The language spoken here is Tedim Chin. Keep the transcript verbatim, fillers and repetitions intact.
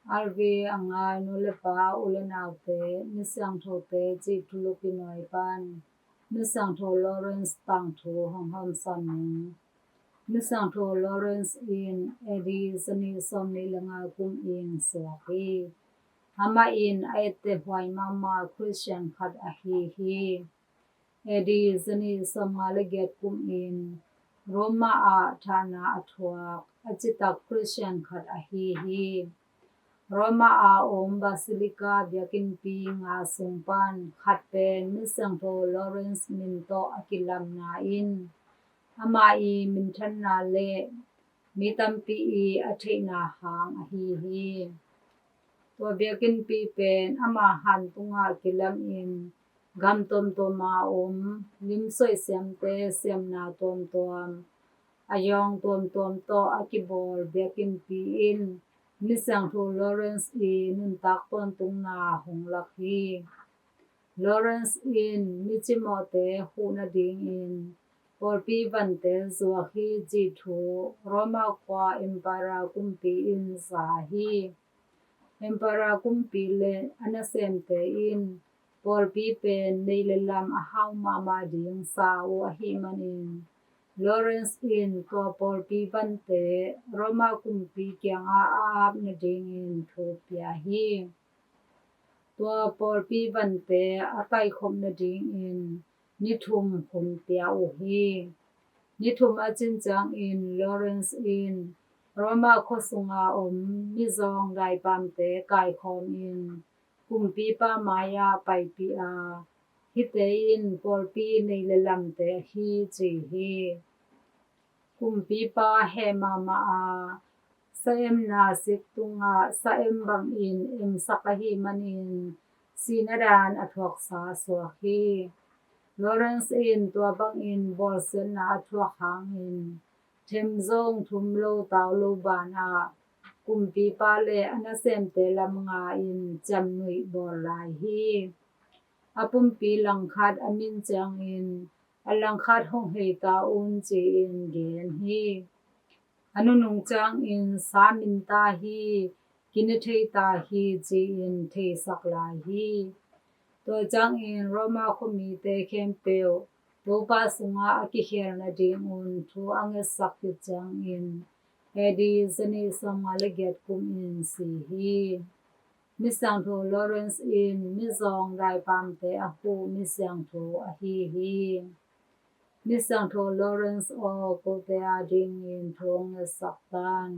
Alvi a ngai nu le pa, u le naute, Misiangthote cih thulupi nuai pan Misiangtho Lawrence tangthu hong hawmsawn ning. Misiangtho Lawrence in A D zanih sawmnih le nga kum in suak hi. Amah in a etteh huai mahmah Christian khat ahi hi. A D zanih sawmnga le giat kum in Roma ah thahna a thuak a citak Christian khat ahi hi. Roma a om Basilica biakinnpi nga sung pan khat pen Misiangtho Lawrence min tawh a kilamna in amah i minthanna le mi tampi i a theihna hang ahi hi. Tua biakinnpi pen ama han tungah kilamin gam tuamtuam a om lim soih siamte siamna tuamtuam, a yawng tuamtuam tawh a kibawl biakinnpi in Misiangtho Lawrence i nuntak tawntungna hong lak hi. Lawrence in mi cimawhte huh nadingin pawlpi vante zuak hi cih thu Roma khua Emperor kumpi in za hi. Emperor kumpi le a nasemte in pawlpi pen nei le lam a hau mahmah ding sa uh ahih manin Lawrence in tua pawlpi vante Roma kumpi kiangah a ap nadingin thu pia hi. Tua pawlpi vante a taikhop nadingin ni thum hun pia uh hi. Ni thum a cin ciangin Lawrence in Roma khua sunga om mizawng daipamte kaikhawmin kumpipa mai-ah paipih a, hihte in pawlpi nei le lamte ahi ci hi. Kumpipa heh mahmah a, saemna sik tungah saem bangin emsak ahih manin sihna dan a thuaksa suak hi. Lawrence in tua bangin bawlsiatna a thuak hangin them zong thum lo tau lo banah kumpipa le a nasemte lam nga-in ciamnuih bawl lai hi. A pumpi langkhat a min ciangin a langkhat hong hei ta un ci-in gen hi. A nunung ciangin sa min ta hi, kine thei ta hi ci-in theisak lai hi. Tua ciangin Roma khuamite khempeuh Topa sungah a kikhial nadingun thu a ngetsak khit ciangin A D zanih sawmnga le giat kumin si hi. Misiangtho Lawrence in mizawng daipamte a huh misiangtho ahi hi. Misiangtho Lawrence aw, kote adingin thu hong ngetsak tan.